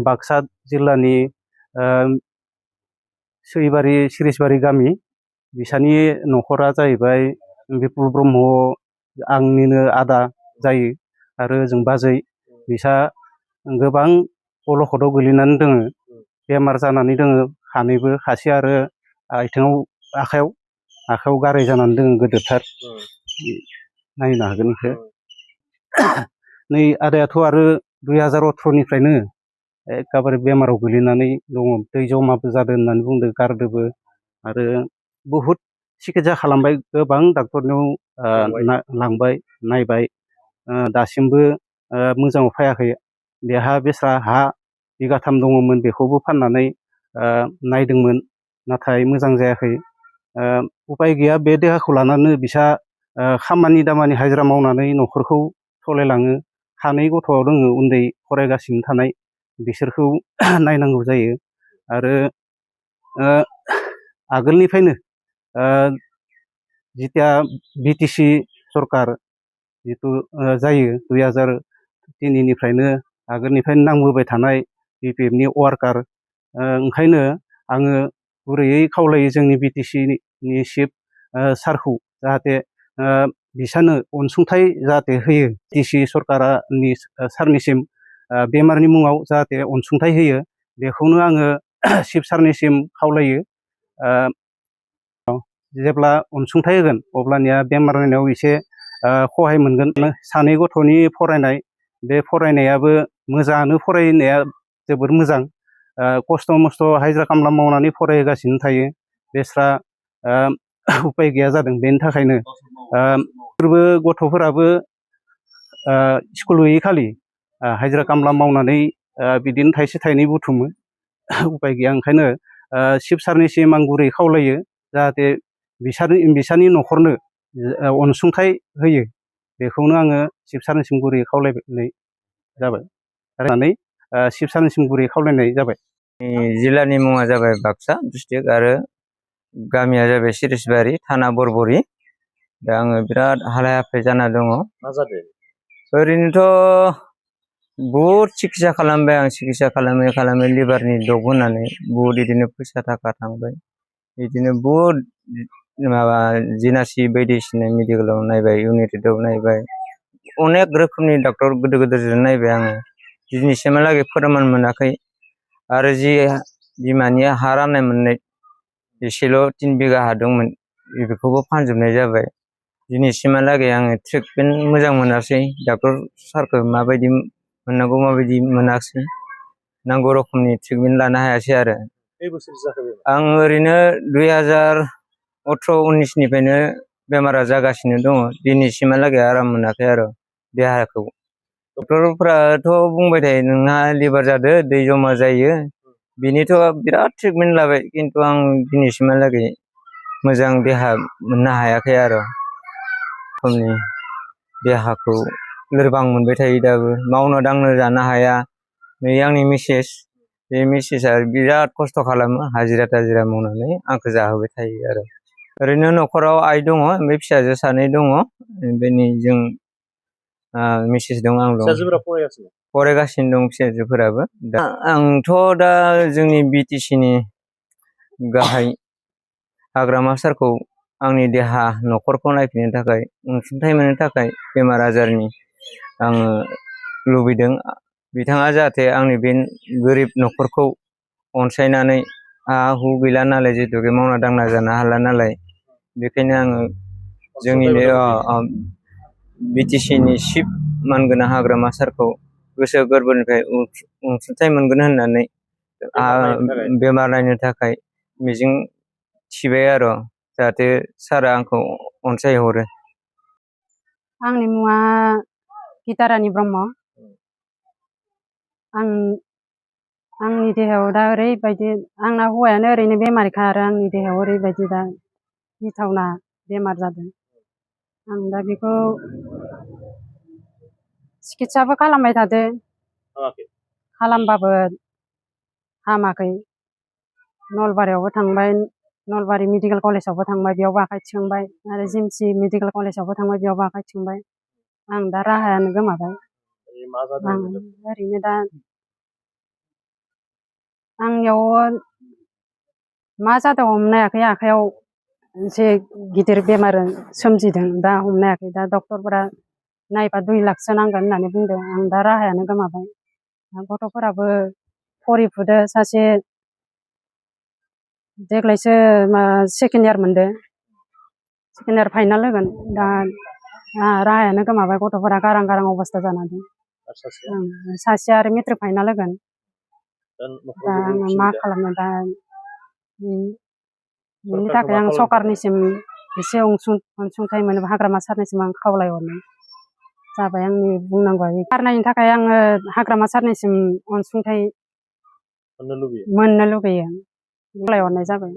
बाक्सा जिल्लानि सैबारि सिरिसबारि गामि बिसानि न'खरा जाहैबाय बिपुल ब्रह्म आंनिनो आदा जायो आरो जों बाजै बिसा गोबां अलखदाव गोलैनानै दोङो बेमार जानानै दोङो सानैबो खासे आरो आखायाव गाराय जानानै दोङो गोदोरथार नायनो हागोन इखो नै आदायाथ' आरो 2018 एखेबारे बेमाराव गोलैनानै दङ दै जमाबो जादों होननानै बुंदों गारदोबो आरो बहुद सिकित्सा खालामबाय गोबां डाक्टरनियाव लांबाय नायबाय दासिमबो मोजाङाव फैयाखै बेहा बेस्रा हा बिगाथाम दङमोन बेखौबो फाननानै नायदोंमोन नाथाय मोजां जायाखै उपाय गैया बे देहाखौ लानानै बिसा खामानि दामानि हाजिरा मावनानै न'खरखौ सालायलाङो सानै गथ' दङ उन्दै फरायगासिनो थानाय बिसोरखौ नायनांगौ जायो आरो आगोलनिफ्रायनो जितिया बिटिसि सरकार जितु जायो 2003निफ्रायनो आगोलनिफ्रायनो नांबोबाय थानाय बिपिएफनि वार्कार ओंखायनो आङो गुरैयै खावलायो जोंनि बिटिसिनि चिफ सारखौ जाहाथे बिसानो अनसुंथाइ जाहाथे होयो डिसि सरकारनि सारनिसिम बेमारनि मुङाव जाहाथे अनसुंथाइ होयो बेखौनो आङो चिफ सारनिसिम खावलायो जेब्ला अनसुंथाइ होगोन अब्लानिया बेमार नायनायाव एसे सहाय मोनगोन सानै गथ'नि फरायनाय बे फरायनायाबो मोजाङानो फरायनाया जोबोर मोजां खस्थ' मस्थ' हाजिरा खामला मावनानै फरायगासिनो थायो बेस्रा उपाय गैया जादों बेनि थाखायनो गथ'फोराबो स्कुल गैयै खालि हाजिरा खामला मावनानै बिदिनो थाइसे थाइनै बुथुमो उपाय गैया ओंखायनो चिफ सारनिसिम आं गुरै खावलायो जाहाथे बिसानि न'खरनो अनसुंथाइ होयो बेखौनो आङो चिफ सारनिसिम गुरै खावलायनाय जाबाय आरो चिफ सारनिसिम गुरै खावलायनाय जाबाय। जिल्लानि मुङा जाबाय बाक्सा डिस्ट्रिक्ट आरो गामिया जाबाय सिरिसबारि थाना बरबरि दा आङो बिराद हालाय हाफाय जाना दङ। मा जादों? ओरैनोथ' बहुद सिकित्सा खालामबाय आं सिकित्सा खालामै लिभारनि डग होनानै बहुद बिदिनो फैसा थाखा थांबाय बिदिनो बहुद माबा जिनासि बायदिसिना मेडिकेलाव नायबाय इउनाइटेडआव नायबाय अनेक रोखोमनि डक्टर गोदोर गोदोरजों नायबाय आङो दिनैसिमहालागै फोरमान मोनाखै आरो जि बिमानि हा राननाय मोननाय एसेल' 3 बिगा हा दंमोन बेखौबो फानजोबनाय जाबाय दिनैसिमहालागै आङो ट्रिटमेन्ट मोजां मोनासै डक्टर सारखौ माबायदि मोननांगौ माबायदि मोनाखिसै नांगौ रोखोमनि ट्रिटमेन्ट लानो हायासै आरो आं ओरैनो 2018-19निफ्रायनो बेमारा जागासिनो दङ दिनैसिमहालागै आराम मोनाखै आरो देहाखौ डक्टरफोराथ' बुंबाय थायो नोंहा लिभार जादो दै जमा जायो बिनिथ' बिराद ट्रिटमेन्ट लाबाय खिन्थु आं दिनैसिमहालागै मोजां देहा मोननो हायाखै आरो रोखोमनि देहाखौ लोरबां मोनबाय थायो दाबो मावनो दांनो जानो हाया नै आंनि मिसेस बे मिसेसआ बिराद खस्थ' खालामो हाजिरा थाजिरा मावनानै आंखौ जाहोबाय थायो आरो ओरैनो न'खराव आइ दङ ओमफ्राय फिसाजो सानै दङ ओमफ्राय नै जों मिसेस दं आं दं फरायगासिनो दं फिसाजोफोराबो आंथ' दा जोंनि बिटिसिनि गाहाय हाग्रामा सारखौ आंनि देहा न'खरखौ नायफिननो थाखाय अनसुंथाइ मोननो थाखाय बेमार आजारनि आङो लुबैदों बिथाङा जाहाथे आंनि बे गोरिब न'खरखौ अनसायनानै हा हु गैला नालाय जिहेतु मावना दांना जानो हाला नालाय बेखायनो आङो जोंनिनो बिटिसिनि चिफ मानगोनां हाग्रामा सारखौ गोसो गोरबोनिफ्राय अनसुंथाइ मोनगोन होननानै बेमार नायनो थाखाय मिजिं थिबाय आरो जाहाथे सारा आंखौ अनसायहरो। आंनि मुङा गितारानि ब्रह्म आंनि देहायाव दा ओरैबायदि आंना हौवायानो ओरैनो बेमारिखा आरो आंनि देहायाव ओरैबायदि दा गिथावना बेमार जादों आं दा बेखौ सिकित्साबो खालामबाय थादों खालामबाबो हामाखै नलबारियावबो थांबाय नलबारि मेडिकेल कलेजावबो थांबाय बेयावबो आखाइ थिखांबाय आरो जिमसि मेडिकेल कलेजावबो थांबाय बेयावबो आखाइ थिखांबाय आं दा राहायानो गोमाबाय आं ओरैनो दा आंनियाव मा जादों हमनो हायाखै आखाइयाव एसे गिदिर बेमार सोमजिदों दा हमनो हायाखै दा डक्टरफोरा नायबा 2 लाखसो नांगोन होननानै बुंदों आं दा राहायानो गोमाबाय गथ'फोराबो फरिफुदो सासे देग्लायसो सेकेन्ड इयार मोनदो सेकेन्ड इयार फाइनाल होगोन दा राहायानो गोमाबाय गथ'फोरा गारां गारां अबस्था जाना दं सासेया आरो मेट्रिक फाइनाल होगोन दा आङो मा खालामनो दा बेनि थाखाय आं सरकारनिसिम एसे अनसुंथाइ मोनोबा हाग्रामा सारनिसिम आं खावलायहरनाय जाबाय आंनि बुंनांगौआ गारनायनि थाखाय आङो हाग्रामा सारनिसिम अनसुंथाइ मोननो लुबैयो खावलायहरनाय जाबाय।